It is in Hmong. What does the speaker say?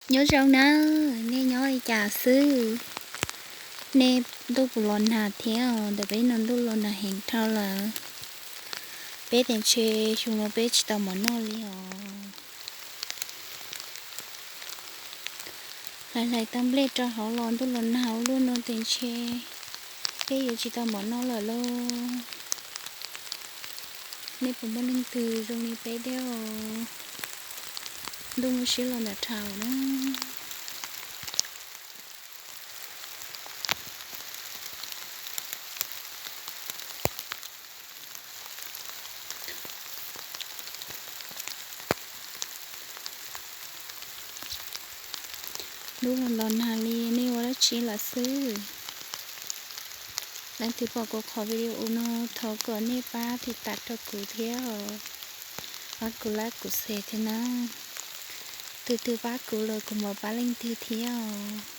Nyob zoo na, nej nyob li cas xwb? Nej ntuj puas los nag thiab? Ntawm peb no ntuj los nag heev dhau lawm. Peb tias ntshe xyoo no peb tsis tau mov noj li os. Hlais hlais tau nplej rau hauv los ntuj los nag ua luaj no tias ntshe peb yuav tsis tau mov noj lawm lauj. Nej puas muaj leej twg zoo li peb thiab? Ntuj muaj siab los ntawm dhau na. Ntuj los nag li, nej ua dab tsi lawm xwb? Leej twg pom kuv qhov video no, thov kom nej pab tiv tam rau kuv thiab, pab kuv like kuv share thiab na. Tus twg pab kuv los kuv mam pab leej twg thiab os.